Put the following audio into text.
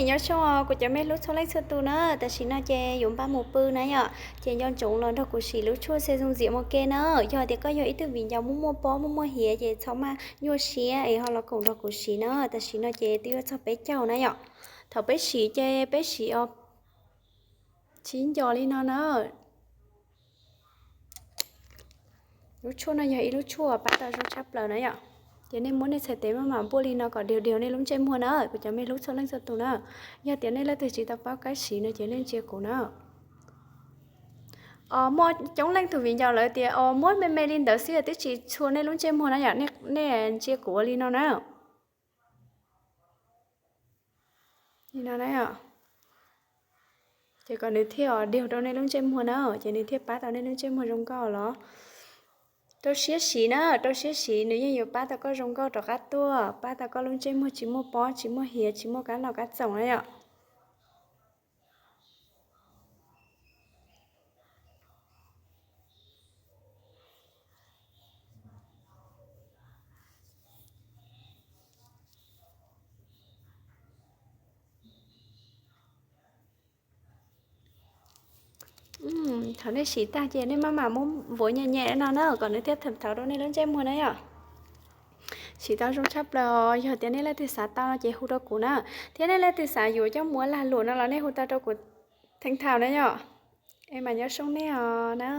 Nyob zoo kuv cov me hlub txhua leej txhua tus na, tam sim no ces yuav npaj mus pw na yom, ces nco ntsoov los nrog kuv siv lub tshuaj xe zoo ntxiam mus ke na. Yog tias koj yog ib tug viv ncaus muaj muaj pob muaj muaj hiav ces txhob maj nyuaj siab es ho los koom nrog kuv siv na. Tam sim no ces twb yuav txog peb caug na yom. Thaum peb siv ces peb siv os, siv nco li no na. Lub tshuaj no yog ib lub tshuaj pab tau zoo tshaj plaws na yom. Ces nej muab nej txhais tes maj mam npuaj li no kom diav diav nej lub ntsej muag na, kuv cov me hlub txhua leej txhua tus na. Yog tias nej leej twg tsis tau paub kab siv no ces nej ntsia kuv na. Os, muaj coob leej tus viv ncaus lawv tias os muab me me li ntawd xwb twb tsis txhua nej lub ntsej muag na yom, nej ntsia kuv ua li no na. Li no na, ces kom nws thiaj os diav rau nej lub ntsej muag na, ces nws thiaj pab tau nej lub ntsej muag zoo nkauj los. Rau siab siv na, rau siab siv nws yeej yuav pab tau koj zoo nkauj rov qab tuaj, pab tau koj lub ntsej muag tsis muaj pob tsis muaj hiav tsis muaj kab los kab txoom na yom. Thaum nej siv tag ces nej maj mam muab npuav nyem nyem no na kom nws thiaj thawm thawv rau nej lub ntsej muag na yom. Siv tau zoo tshaj plaws os, yog tias nej leej twg xav tau no ces hu rau kuv na, thiab nej leej twg xav yuav coj mus ua lag luam no los nej hu tau rau kuv theej thaum na yom. Es mas nyob zoo nej os na.